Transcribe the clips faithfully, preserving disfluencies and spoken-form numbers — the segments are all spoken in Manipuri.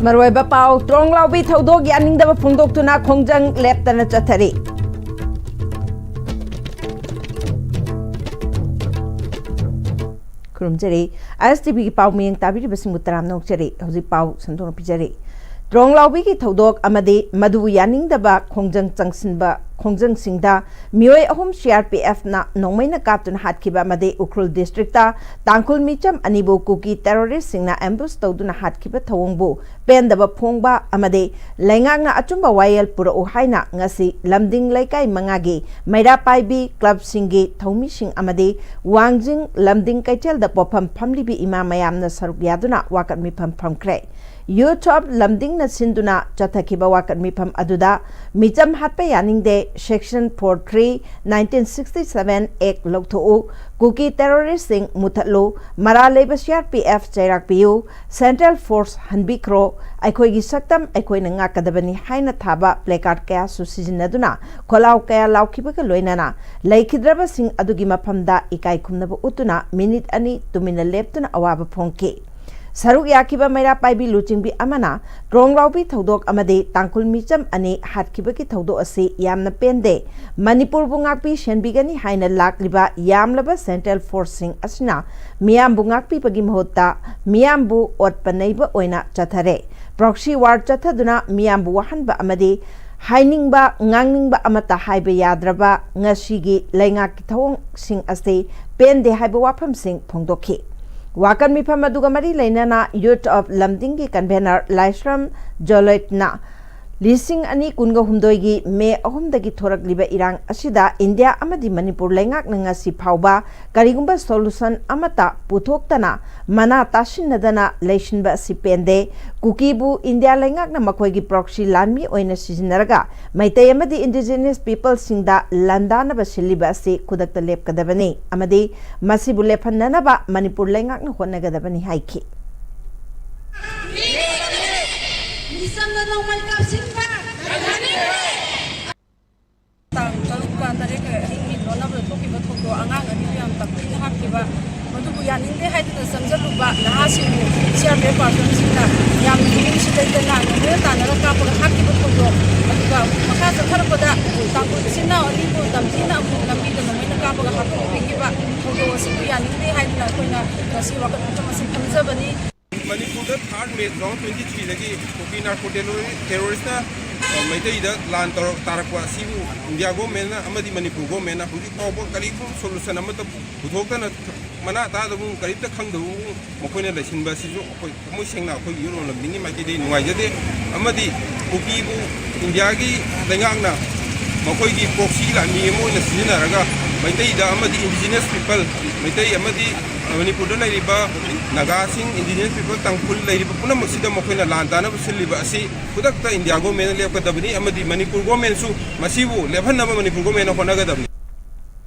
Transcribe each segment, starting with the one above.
ꯃꯔꯨꯑꯣꯏꯕ ꯄꯥꯎ: ꯇ꯭ꯔꯣꯡ ꯂꯥꯎꯕꯤ ꯊꯧꯗꯣꯛ ꯌꯥꯅꯤꯡꯗꯕ ꯐꯣꯡꯗꯣꯛꯇꯨꯅ ꯈꯣꯡꯖꯪ ꯂꯦꯞꯇꯅ ꯆꯠꯊꯔꯤ꯫ ꯈꯨꯔꯨꯝꯖꯔꯤ꯫ ꯑꯥꯏ ꯑꯦꯁ ꯇꯤ ꯚꯤꯒꯤ ꯄꯥꯎ ꯃꯤꯌꯦꯡ ꯇꯥꯕꯤꯔꯤꯕꯁꯤꯡꯕꯨ ꯇꯔꯥꯝꯅ ꯑꯣꯛꯆꯔꯤ꯫ ꯍꯧꯖꯤꯛ ꯄꯥꯎ ꯁꯟꯗꯣꯛꯅ ꯄꯤꯖꯔꯤ꯫ ꯇ꯭ꯔꯣꯡ ꯂꯥꯎꯕꯤꯒꯤ ꯊꯧꯗꯣꯛ ꯑꯃꯗꯤ ꯃꯗꯨꯕꯨ ꯌꯥꯅꯤꯡꯗꯕ ꯈꯣꯡꯖꯪ ꯆꯪꯁꯤꯟꯕ ꯈꯣꯡꯖꯪꯁꯤꯡꯗ ꯃꯤꯑꯣꯏ ꯑꯍꯨꯝ ꯁꯤ ꯑꯥꯔ ꯄꯤ ꯑꯦꯐꯅ ꯅꯣꯡꯃꯩꯅ ꯀꯥꯞꯇꯨꯅ ꯍꯥꯠꯈꯤꯕ ꯑꯃꯗꯤ ꯎꯈ꯭ꯔꯨꯜ ꯗꯤꯁꯇ꯭ꯔꯤꯛꯇ ꯇꯥꯡꯈꯨꯜ ꯃꯤꯆꯝ ꯑꯅꯤꯕꯨ ꯀꯨꯀꯤ ꯇꯦꯔꯣꯔꯤꯁꯁꯤꯡꯅ ꯑꯦꯝꯕꯨꯁ ꯇꯧꯗꯨꯅ ꯍꯥꯠꯈꯤꯕ ꯊꯧꯑꯣꯡꯕꯨ ꯄꯦꯟꯗꯕ ꯐꯣꯡꯕ ꯑꯃꯗꯤ ꯂꯩꯉꯥꯛꯅ ꯑꯆꯨꯝꯕ ꯋꯥꯌꯦꯜ ꯄꯨꯔꯛꯎ ꯍꯥꯏꯅ ꯉꯁꯤ ꯂꯝꯗꯤꯡ ꯂꯩꯀꯥꯏ ꯃꯉꯥꯒꯤ ꯃꯩꯔꯥ ꯄꯥꯏꯕꯤ ꯀ꯭ꯂꯕꯁꯤꯡꯒꯤ ꯊꯧꯃꯤꯁꯤꯡ ꯑꯃꯗꯤ ꯋꯥꯡꯖꯤꯡ ꯂꯝꯗꯤꯡ ꯀꯩꯊꯦꯜꯗ ꯄꯣꯠꯐꯝ ꯐꯝꯂꯤꯕꯤ ꯏꯃꯥ ꯃꯌꯥꯝꯅ ꯁꯔꯨꯛ ꯌꯥꯗꯨꯅ ꯋꯥꯀꯠ ꯃꯤꯐꯝ ꯐꯝꯈ꯭ꯔꯦ꯫ ꯌꯨꯊ ꯑꯣꯐ ꯂꯝꯗꯤꯡꯅ ꯁꯤꯟꯗꯨꯅ ꯆꯠꯊꯈꯤꯕ ꯋꯥꯀꯠ ꯃꯤꯐꯝ ꯑꯗꯨꯗ ꯃꯤꯆꯝ ꯍꯥꯠꯄ ꯌꯥꯅꯤꯡꯗꯦ, section four three, nineteen sixty seven act ꯂꯧꯊꯣꯛꯎ, ꯀꯨꯀꯤ ꯇꯦꯔꯣꯔꯤꯁꯁꯤꯡ ꯃꯨꯊꯠꯂꯨ, ꯃꯔꯥꯜ ꯂꯩꯕ ꯁꯤ ꯑꯥꯔ ꯄꯤ ꯑꯦꯐ ꯆꯩꯔꯥꯛ ꯄꯤꯌꯨ, ꯁꯦꯟꯇ꯭ꯔꯦꯜ ꯐꯣꯔꯁ ꯍꯟꯕꯤꯈ꯭ꯔꯣ, ꯑꯩꯈꯣꯏꯒꯤ ꯁꯛꯇꯝ ꯑꯩꯈꯣꯏꯅ ꯉꯥꯛꯀꯗꯕꯅꯤ ꯍꯥꯏꯅ ꯊꯥꯕ ꯄ꯭ꯂꯦꯀꯥꯔꯗ ꯀꯌꯥꯁꯨ ꯁꯤꯖꯤꯟꯅꯗꯨꯅ ꯈꯣꯜꯂꯥꯎ ꯀꯌꯥ ꯂꯥꯎꯈꯤꯕꯒ ꯂꯣꯏꯅꯅ ꯂꯩꯈꯤꯗ꯭ꯔꯕꯁꯤꯡ ꯑꯗꯨꯒꯤ ꯃꯐꯝꯗ ꯏꯀꯥꯏ ꯈꯨꯝꯅꯕ ꯎꯠꯇꯨꯅ ꯃꯤꯅꯤꯠ ꯑꯅꯤ ꯇꯨꯃꯤꯟꯅ ꯂꯦꯞꯇꯨꯅ ꯑꯋꯥꯕ ꯐꯣꯡꯈꯤ꯫ ꯁꯔꯨꯛ ꯌꯥꯈꯤꯕ ꯃꯩꯔꯥ ꯄꯥꯏꯕꯤ ꯂꯨꯆꯤꯡꯕꯤ ꯑꯃꯅ ꯇ꯭ꯔꯣꯡ ꯂꯥꯎꯕꯤ ꯊꯧꯗꯣꯛ ꯑꯃꯗꯤ ꯇꯥꯡꯈꯨꯜ ꯃꯤꯆꯝ ꯑꯅꯤ ꯍꯥꯠꯈꯤꯕꯒꯤ ꯊꯧꯗꯣꯛ ꯑꯁꯤ ꯌꯥꯝꯅ ꯄꯦꯟꯗꯦ꯫ ꯃꯅꯤꯄꯨꯔꯕꯨ ꯉꯥꯛꯄꯤ ꯁꯦꯟꯕꯤꯒꯅꯤ ꯍꯥꯏꯅ ꯂꯥꯛꯂꯤꯕ ꯌꯥꯝꯂꯕ ꯁꯦꯟꯇ꯭ꯔꯦꯜ ꯐꯣꯔꯁꯁꯤꯡ ꯑꯁꯤꯅ ꯃꯤꯌꯥꯝꯕꯨ ꯉꯥꯛꯄꯤꯕꯒꯤ ꯃꯍꯨꯠꯇ ꯃꯤꯌꯥꯝꯕꯨ ꯑꯣꯠꯄ ꯅꯩꯕ ꯑꯣꯏꯅ ꯆꯠꯊꯔꯦ꯫ ꯄ꯭ꯔꯣꯛꯁꯤ ꯋꯥꯔ ꯆꯠꯊꯗꯨꯅ ꯃꯤꯌꯥꯝꯕꯨ ꯋꯥꯍꯟꯕ ꯑꯃꯗꯤ ꯍꯥꯏꯅꯤꯡꯕ ꯉꯥꯡꯅꯤꯡꯕ ꯑꯃꯠꯇ ꯍꯥꯏꯕ ꯌꯥꯗ꯭ꯔꯕ ꯉꯁꯤꯒꯤ ꯂꯩꯉꯥꯛꯀꯤ ꯊꯧꯑꯣꯡꯁꯤꯡ ꯑꯁꯤ ꯄꯦꯟꯗꯦ ꯍꯥꯏꯕ ꯋꯥꯐꯝꯁꯤꯡ ꯐꯣꯡꯗꯣꯛꯈꯤ꯫ ꯋꯥꯀꯠ ꯃꯤꯐꯝ ꯑꯗꯨꯒ ꯃꯔꯤ ꯂꯩꯅꯅ ꯌꯨꯊ ꯑꯣꯐ ꯂꯝꯗꯤꯡꯒꯤ ꯀꯟꯚꯦꯅꯔ ꯂꯥꯏꯁ꯭ꯔꯝ ꯖꯣꯂꯣꯏꯠꯅ ꯂꯤꯁꯤꯡ ꯑꯅꯤ ꯀꯨꯟꯒ ꯍꯨꯝꯗꯣꯏꯒꯤ ꯃꯦ ꯑꯍꯨꯝꯗꯒꯤ ꯊꯣꯔꯛꯂꯤꯕ ꯏꯔꯥꯡ ꯑꯁꯤꯗ ꯏꯟꯗꯤꯌꯥ ꯑꯃꯗꯤ ꯃꯅꯤꯄꯨꯔ ꯂꯩꯉꯥꯛꯅ ꯉꯁꯤ ꯐꯥꯎꯕ ꯀꯔꯤꯒꯨꯝꯕ ꯁꯣꯂꯨꯁꯟ ꯑꯃꯠꯇ ꯄꯨꯊꯣꯛꯇꯅ ꯃꯅꯥ ꯇꯥꯁꯤꯟꯅꯗꯅ ꯂꯩꯁꯤꯟꯕ ꯑꯁꯤ ꯄꯦꯟꯗꯦ꯫ ꯀꯨꯀꯤꯕꯨ ꯏꯟꯗꯤꯌꯥ ꯂꯩꯉꯥꯛꯅ ꯃꯈꯣꯏꯒꯤ ꯄ꯭ꯔꯣꯛꯁꯤ ꯂꯥꯟꯃꯤ ꯑꯣꯏꯅ ꯁꯤꯖꯤꯟꯅꯔꯒ ꯃꯩꯇꯩ ꯑꯃꯗꯤ ꯏꯟꯗꯤꯖꯤꯅꯁ ꯄꯤꯄꯜꯁꯤꯡꯗ ꯂꯥꯟꯗꯥꯅꯕ ꯁꯤꯜꯂꯤꯕ ꯑꯁꯤ ꯈꯨꯗꯛꯇ ꯂꯦꯞꯀꯗꯕꯅꯤ ꯑꯃꯗꯤ ꯃꯁꯤꯕꯨ ꯂꯦꯞꯍꯟꯅꯅꯕ ꯃꯅꯤꯄꯨꯔ ꯂꯩꯉꯥꯛꯅ ꯍꯣꯠꯅꯒꯗꯕꯅꯤ ꯍꯥꯏꯈꯤ꯫ ꯃꯤꯆꯝꯅ ꯅꯣꯡꯃꯩ ꯀꯥꯞꯁꯤꯟꯕ꯫ ꯇꯥꯡ ꯇꯔꯨꯛꯀ ꯇꯔꯦꯠꯀ ꯑꯍꯤꯡꯒꯤ ꯂꯣꯟꯅꯕꯗ ꯊꯣꯛꯈꯤꯕ ꯊꯧꯗꯣꯛ, ꯑꯉꯥꯡ ꯑꯅꯤꯕꯨ ꯌꯥꯝ ꯇꯝꯊꯤꯅ ꯍꯥꯠꯈꯤꯕ, ꯑꯗꯨꯕꯨ ꯌꯥꯅꯤꯡꯗꯦ ꯍꯥꯏꯗꯨꯅ ꯆꯪꯁꯤꯜꯂꯨꯕ ꯅꯍꯥꯁꯤꯡꯕꯨ ꯁꯤ ꯑꯥꯔ ꯄꯤ ꯑꯦꯐ ꯄꯥꯔꯁꯟꯁꯤꯡꯅ ꯌꯥꯝꯅ ꯃꯤꯅꯨꯡꯁꯤ ꯂꯩꯇꯅ ꯅꯣꯡꯃꯩꯅ ꯇꯥꯟꯅꯔ ꯀꯥꯞꯄꯒ ꯍꯥꯠꯈꯤꯕ ꯊꯧꯗꯣꯛ, ꯑꯗꯨꯒ ꯃꯈꯥ ꯆꯠꯊꯔꯛꯄꯗ ꯇꯥꯡꯈꯨꯜ ꯏꯆꯤꯟ ꯏꯅꯥꯎ ꯑꯅꯤꯕꯨ ꯇꯝꯊꯤꯅ ꯑꯃꯨꯛ ꯂꯝꯕꯤꯗ ꯅꯣꯡꯃꯩꯅ ꯀꯥꯞꯄꯒ ꯍꯥꯠꯇꯣꯛꯄꯤꯈꯤꯕ ꯊꯧꯗꯣꯛ ꯑꯁꯤꯕꯨ ꯌꯥꯅꯤꯡꯗꯦ ꯍꯥꯏꯗꯨꯅ ꯑꯩꯈꯣꯏꯅ ꯉꯁꯤ ꯋꯥꯀꯠ ꯃꯐꯝ ꯑꯁꯤ ꯐꯝꯖꯕꯅꯤ꯫ ꯃꯅꯤꯄꯨꯔꯗ third May two thousand twenty-threeꯗꯒꯤ ꯀꯨꯀꯤ ꯅꯥꯔꯀꯣ ꯇꯦꯔꯣꯔꯤ-, ꯇꯦꯔꯣꯔꯤꯁꯅ, ꯑ, ꯃꯩꯇꯩꯗ ꯂꯥꯟ ꯇꯧꯔꯛ ꯇꯥꯔꯛꯄ ꯑꯁꯤꯕꯨ ꯏꯟꯗꯤꯌꯥ ꯒꯣꯔꯃꯦꯟꯅ ꯑꯃꯗꯤ ꯃꯅꯤꯄꯨꯔ ꯒꯣꯔꯃꯦꯟꯅ ꯍꯧꯖꯤꯛ ꯐꯥꯎꯕ ꯀꯔꯤꯒꯨꯝꯕ ꯁꯣꯂꯨꯁꯟ ꯑꯃꯠꯇ ꯄꯨꯊꯣꯛꯇꯅ ꯃꯅꯥ ꯇꯥꯗꯕꯒꯨꯝ ꯀꯔꯤꯝꯇ ꯈꯪꯗꯕꯒꯨꯝ ꯃꯈꯣꯏꯅ ꯂꯩꯁꯤꯟꯕ ꯑꯁꯤꯁꯨ ꯑꯩꯈꯣꯏ ꯊꯃꯣꯏ ꯁꯦꯡꯅ ꯑꯩꯈꯣꯏꯒꯤ ꯌꯨꯠ ꯑꯣꯏꯕ ꯂꯝꯗꯝꯒꯤ ꯃꯥꯏꯀꯩꯗꯒꯤ ꯅꯨꯡꯉꯥꯏꯖꯗꯦ꯫ ꯑꯃꯗꯤ ꯀꯨꯀꯤꯕꯨ ꯏꯟꯗꯤꯌꯥꯒꯤ ꯂꯩꯉꯥꯛꯅ ꯃꯈꯣꯏꯒꯤ proxy ꯂꯥꯟꯃꯤ ꯑꯃ ꯑꯣꯏꯅ ꯁꯤꯖꯤꯟꯅꯔꯒ ꯃꯩꯇꯩꯗ ꯑꯃꯗꯤ indigenous people, ꯃꯩꯇꯩ ꯑꯃꯗꯤ ꯃꯅꯤꯄꯨꯔꯗ ꯂꯩꯔꯤꯕ ꯅꯥꯒꯥꯁꯤꯡ, indigenous people, ꯇꯥꯡꯈꯨꯜ ꯂꯩꯔꯤꯕ ꯄꯨꯝꯅꯃꯛꯁꯤꯗ ꯃꯈꯣꯏꯅ ꯂꯥꯟ ꯇꯥꯅꯕ ꯁꯤꯜꯂꯤꯕ ꯑꯁꯤ ꯈꯨꯗꯛꯇ ꯏꯟꯗꯤꯌꯥ ꯒꯣꯔꯃꯦꯟꯅ ꯂꯦꯞꯀꯗꯕꯅꯤ ꯑꯃꯗꯤ ꯃꯅꯤꯄꯨꯔ ꯒꯣꯔꯃꯦꯟꯁꯨ ꯃꯁꯤꯕꯨ ꯂꯦꯞꯍꯟꯅꯕ ꯃꯅꯤꯄꯨꯔ ꯒꯣꯔꯃꯦꯟꯅ ꯍꯣꯠꯅꯒꯗꯕꯅꯤ꯫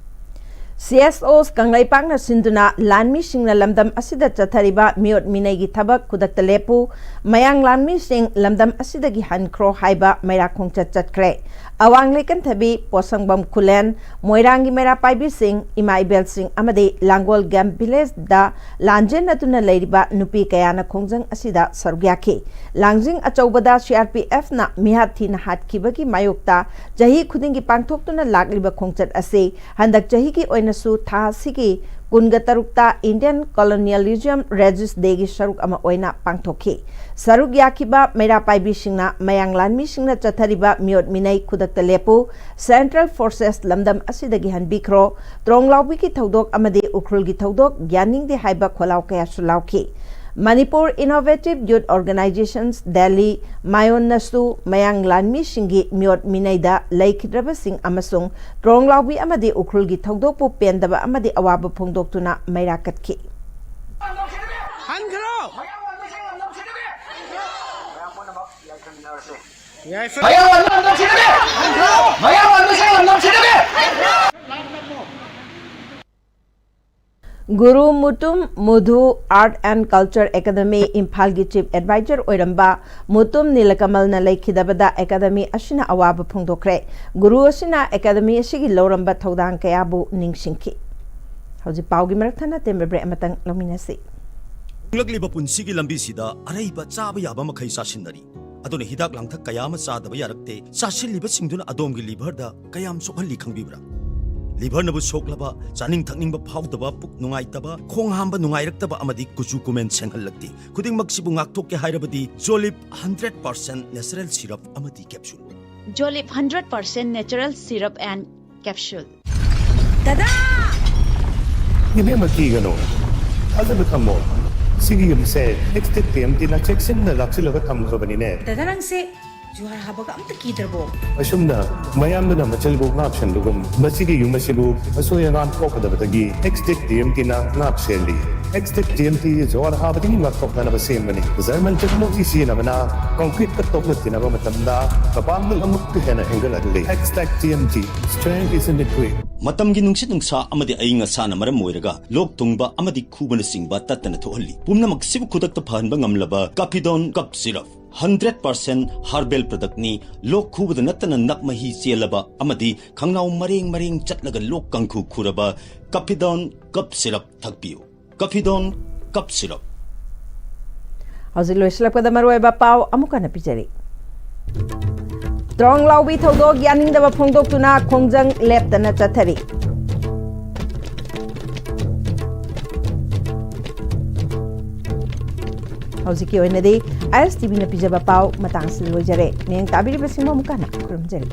ꯁꯤ ꯑꯦꯁ ꯑꯣ ꯀꯪꯂꯩꯄꯥꯛꯅ ꯁꯤꯟꯗꯨꯅ ꯂꯥꯟꯃꯤꯁꯤꯡꯅ ꯂꯝꯗꯝ ꯑꯁꯤꯗ ꯆꯠꯊꯔꯤꯕ ꯃꯤꯑꯣꯠ ꯃꯤꯅꯩꯒꯤ ꯊꯕꯛ ꯈꯨꯗꯛꯇ ꯂꯦꯞꯄꯨ, ꯃꯌꯥꯡ ꯂꯥꯟꯃꯤꯁꯤꯡ ꯂꯝꯗꯝ ꯑꯁꯤꯗꯒꯤ ꯍꯟꯈ꯭ꯔꯣ ꯍꯥꯏꯕ ꯃꯩꯔꯥ ꯈꯣꯡꯆꯠ ꯆꯠꯈ꯭ꯔꯦ꯫ ꯑꯋꯥꯡ ꯂꯩꯀꯟꯊꯕꯤ, ꯄꯣꯠꯁꯪꯕꯝ ꯈꯨꯂꯦꯟ, ꯃꯣꯏꯔꯥꯡꯒꯤ ꯃꯩꯔꯥ ꯄꯥꯏꯕꯤꯁꯤꯡ, ꯏꯃꯥ ꯏꯕꯦꯜꯁꯤꯡ ꯑꯃꯗꯤ ꯂꯥꯡꯒꯣꯜ ꯒꯦꯝ ꯚꯤꯂꯦꯖꯗ ꯂꯥꯟꯖꯦꯟꯅꯗꯨꯅ ꯂꯩꯔꯤꯕ ꯅꯨꯄꯤ ꯀꯌꯥꯅ ꯈꯣꯡꯖꯪ ꯑꯁꯤꯗ ꯁꯔꯨꯛ ꯌꯥꯈꯤ꯫ ꯂꯥꯡꯖꯤꯡ ꯑꯆꯧꯕꯗ ꯁꯤ ꯑꯥꯔ ꯄꯤ ꯑꯦꯐꯅ ꯃꯤꯍꯥꯠ ꯊꯤꯅ ꯍꯥꯠꯈꯤꯕꯒꯤ ꯃꯥꯌꯣꯛꯇ ꯆꯍꯤ ꯈꯨꯗꯤꯡꯒꯤ ꯄꯥꯡꯊꯣꯛꯇꯨꯅ ꯂꯥꯛꯂꯤꯕ ꯈꯣꯡꯆꯠ ꯑꯁꯤ ꯍꯟꯗꯛ ꯆꯍꯤꯒꯤ ꯑꯣꯏꯅꯁꯨ ꯊꯥ ꯑꯁꯤꯒꯤ ꯀꯨꯟꯒ ꯇꯔꯨꯛꯇ Indian Colonialism Resist Dayꯒꯤ ꯁꯔꯨꯛ ꯑꯃ ꯑꯣꯏꯅ ꯄꯥꯡꯊꯣꯛꯈꯤ꯫ ꯁꯔꯨꯛ ꯌꯥꯈꯤꯕ ꯃꯩꯔꯥ ꯄꯥꯏꯕꯤꯁꯤꯡꯅ ꯃꯌꯥꯡ ꯂꯥꯟꯃꯤꯁꯤꯡꯅ ꯆꯠꯊꯔꯤꯕ ꯃꯤꯑꯣꯠ ꯃꯤꯅꯩ ꯈꯨꯗꯛꯇ ꯂꯦꯞꯄꯨ, Central Forces ꯂꯝꯗꯝ ꯑꯁꯤꯗꯒꯤ ꯍꯟꯕꯤꯈ꯭ꯔꯣ, ꯇ꯭ꯔꯣꯡꯂꯥꯎꯕꯤꯒꯤ ꯊꯧꯗꯣꯛ ꯑꯃꯗꯤ ꯎꯈ꯭ꯔꯨꯜꯒꯤ ꯊꯧꯗꯣꯛ ꯌꯥꯅꯤꯡꯗꯦ ꯍꯥꯏꯕ ꯈꯣꯜꯂꯥꯎ ꯀꯌꯥꯁꯨ ꯂꯥꯎꯈꯤ꯫ Manipur Innovative Youth Organizations Delhi, ꯃꯥꯌꯣꯟꯅꯁꯨ ꯃꯌꯥꯡ ꯂꯥꯟꯃꯤꯁꯤꯡꯒꯤ ꯃꯤꯑꯣꯠ ꯃꯤꯅꯩꯗ ꯂꯩꯈꯤꯗ꯭ꯔꯕꯁꯤꯡ ꯑꯃꯁꯨꯡ ꯇ꯭ꯔꯣꯡꯂꯥꯎꯕꯤ ꯑꯃꯗꯤ ꯎꯈ꯭ꯔꯨꯜꯒꯤ ꯊꯧꯗꯣꯛꯄꯨ ꯄꯦꯟꯗꯕ ꯑꯃꯗꯤ ꯑꯋꯥꯕ ꯐꯣꯡꯗꯣꯛꯇꯨꯅ ꯃꯩꯔꯥ ꯀꯠꯈꯤ꯫ ꯍꯟꯈ꯭ꯔꯣ! ꯌꯥꯏꯐ- ꯃꯌꯥꯡ ꯂꯥꯟꯃꯤ ꯂꯝꯗꯝꯁꯤꯗꯒꯤ! ꯃꯌꯥꯡ ꯂꯥꯟꯃꯤꯁꯤꯡ ꯂꯝꯗꯝꯁꯤꯗꯒꯤ! ꯒꯨꯔꯨ Mutum ꯃꯨꯙꯨ Art and Culture Academy ꯏꯝꯐꯥꯜꯒꯤ Chief Advisor ꯑꯣꯏꯔꯝꯕ ꯃꯨꯇꯨꯝ ꯅꯤꯂꯀꯃꯜꯅ ꯂꯩꯈꯤꯗꯕꯗ ꯑꯦꯀꯥꯗꯃꯤ ꯑꯁꯤꯅ ꯑꯋꯥꯕ ꯐꯣꯡꯗꯣꯛꯈ꯭ꯔꯦ꯫ ꯒꯨꯔꯨ ꯑꯁꯤꯅ ꯑꯦꯀꯥꯗꯃꯤ ꯑꯁꯤꯒꯤ ꯂꯧꯔꯝꯕ ꯊꯧꯗꯥꯡ ꯀꯌꯥꯕꯨ ꯅꯤꯡꯁꯤꯡꯈꯤ꯫ ꯍꯧꯖꯤꯛ ꯄꯥꯎꯒꯤ ꯃꯔꯛ ꯊꯠꯅ ꯇꯦꯟꯕ break ꯑꯃꯇꯪ ꯂꯧꯃꯤꯟꯅꯁꯤ꯫ ꯍꯤꯡꯂꯛꯂꯤꯕ ꯄꯨꯟꯁꯤꯒꯤ ꯂꯝꯕꯤꯁꯤꯗ ꯑꯔꯩꯕ ꯆꯥꯕ ꯌꯥꯕ ꯃꯈꯩ ꯆꯥꯁꯤꯟꯅꯔꯤ꯫ ꯑꯗꯨꯅ ꯍꯤꯗꯥꯛ ꯂꯥꯡꯊꯛ ꯀꯌꯥ ꯑꯃ ꯆꯥꯗꯕ ꯌꯥꯔꯛꯇꯦ꯫ ꯆꯥꯁꯤꯜꯂꯤꯕꯁꯤꯡꯗꯨꯅ ꯑꯗꯣꯝꯒꯤ liverꯗ ꯀꯌꯥꯝ ꯁꯣꯛꯍꯜꯂꯤ ꯈꯪꯕꯤꯕ꯭ꯔꯥ? Liverꯅꯕꯨ ꯁꯣꯛꯂꯕ, ꯆꯥꯅꯤꯡ ꯊꯛꯅꯤꯡꯕ ꯐꯥꯎꯗꯕ, ꯄꯨꯛ ꯅꯨꯡꯉꯥꯏꯇꯕ, ꯈꯣꯡ ꯍꯥꯝꯕ ꯅꯨꯡꯉꯥꯏꯔꯛꯇꯕ ꯑꯃꯗꯤ ꯀꯨꯆꯨ ꯀꯨꯃꯦꯟ ꯁꯦꯡꯍꯜꯂꯛꯇꯦ꯫ ꯈꯨꯗꯤꯡꯃꯛꯁꯤꯕꯨ ꯉꯥꯛꯊꯣꯛꯀꯦ ꯍꯥꯏꯔꯕꯗꯤ Jolib hundred percent natural syrup ꯑꯃꯗꯤ capsule꯫ Jolib hundred percent natural syrup and capsule. ꯗꯗꯥ! ꯏꯕꯦꯝꯃ, ꯀꯤꯒꯅꯨ, ꯊꯥꯖꯕ ꯊꯝꯃꯣ꯫ ꯁꯤꯒꯤ ꯌꯨꯝꯁꯦ ꯑꯦꯛꯁꯇꯦꯛ ꯇꯤ ꯑꯦꯝ ꯇꯤꯅ ꯆꯦꯛꯁꯤꯟꯅ ꯂꯥꯛꯁꯤꯜꯂꯒ ꯊꯝꯈ꯭ꯔꯕꯅꯤꯅꯦ꯫ ꯗꯗꯥ, ꯅꯪꯁꯦ ꯖꯨꯍꯥꯔ ꯍꯥꯕꯒ ꯑꯝꯇ ꯀꯤꯗ꯭ꯔꯕꯣ? ꯑꯁꯨꯝꯅ ꯃꯌꯥꯝꯗꯨꯅ ꯃꯆꯤꯜꯕꯨ ꯉꯥꯛ ꯁꯦꯟꯕꯒꯨꯝ, ꯃꯁꯤꯒꯤ ꯌꯨꯝ ꯑꯁꯤꯕꯨ ꯑꯁꯣꯏ ꯑꯉꯥꯝ ꯊꯣꯛꯀꯗꯕꯗꯒꯤ ꯑꯦꯛꯁꯇꯦꯛ ꯇꯤ ꯑꯦꯝ ꯇꯤꯅ ꯉꯥꯛ ꯁꯦꯜꯂꯤ꯫ ꯑꯦꯛꯁꯇꯦꯛ ꯇꯤ ꯑꯦꯝ ꯇꯤ ꯖꯨꯍꯥꯔ ꯍꯥꯕꯗꯒꯤ ꯉꯥꯛꯊꯣꯛꯅꯅꯕ ꯁꯦꯝꯕꯅꯤ꯫ ꯖꯔꯃꯟ ꯇꯦꯛꯅꯣꯂꯣꯖꯤ ꯁꯤꯖꯤꯟꯅꯕꯅ ꯀꯣꯟꯀ꯭ꯔꯤꯠꯀ ꯇꯣꯛꯅ ꯇꯤꯟꯅꯕ ꯃꯇꯝꯗ ꯃꯄꯥꯡꯒꯜ ꯑꯃꯨꯛꯀ ꯍꯦꯟꯅ ꯍꯦꯟꯒꯠꯍꯜꯂꯤ꯫ ꯑꯦꯛꯁꯇꯦꯛ T M T, strength is in the grit. ꯃꯇꯝꯒꯤ ꯅꯨꯡꯁꯤꯠ ꯅꯨꯡꯁꯥ ꯑꯃꯗꯤ ꯑꯏꯪ ꯑꯁꯥꯅ ꯃꯔꯝ ꯑꯣꯏꯔꯒ ꯂꯣꯛ ꯊꯨꯡꯕ ꯑꯃꯗꯤ ꯈꯨꯕꯅꯆꯤꯡꯕ ꯇꯠꯇꯅ ꯊꯣꯛꯍꯜꯂꯤ꯫ ꯄꯨꯝꯅꯃꯛꯁꯤꯕꯨ ꯈꯨꯗꯛꯇ ꯐꯍꯟꯕ ꯉꯝꯂꯕ Capidone Cough Syrup, hundred percent herbal productꯅꯤ꯫ ꯂꯣꯛ ꯈꯨꯕꯗ ꯅꯠꯇꯅ ꯅꯞ ꯃꯍꯤ ꯆꯦꯜꯂꯕ ꯑꯃꯗꯤ ꯈꯪꯅꯥꯎ ꯃꯔꯦꯡ ꯃꯔꯦꯡ ꯆꯠꯂꯒ ꯂꯣꯛ ꯀꯥꯡꯈꯨ ꯈꯨꯔꯕ Capidone Cough Syrup ꯊꯛꯄꯤꯌꯨ꯫ Capidone Cough Syrup꯫ ꯍꯧꯖꯤꯛ ꯂꯣꯏꯁꯤꯜꯂꯛꯄꯗ ꯃꯔꯨꯑꯣꯏꯕ ꯄꯥꯎ ꯑꯃꯨꯛ ꯍꯟꯅ ꯄꯤꯖꯔꯤ꯫ ꯇ꯭ꯔꯣꯡ ꯂꯥꯎꯕꯤ ꯊꯧꯗꯣꯛ ꯌꯥꯅꯤꯡꯗꯕ ꯐꯣꯡꯗꯣꯛꯇꯨꯅ ꯈꯣꯡꯖꯪ ꯂꯦꯞꯇꯅ ꯆꯠꯊꯔꯤ꯫ ꯍꯧꯖꯤꯛꯀꯤ ꯑꯣꯏꯅꯗꯤ ꯑꯥꯏ ꯑꯦꯁ ꯇꯤ ꯚꯤꯅ ꯄꯤꯖꯕ ꯄꯥꯎ ꯃꯇꯥꯡꯁꯤꯗ ꯂꯣꯏꯖꯔꯦ꯫ ꯃꯤꯠꯌꯦꯡ ꯇꯥꯕꯤꯔꯤꯕꯁꯤꯡꯕꯨ ꯑꯃꯨꯛ ꯍꯟꯅ ꯈꯨꯔꯨꯝꯖꯔꯤ꯫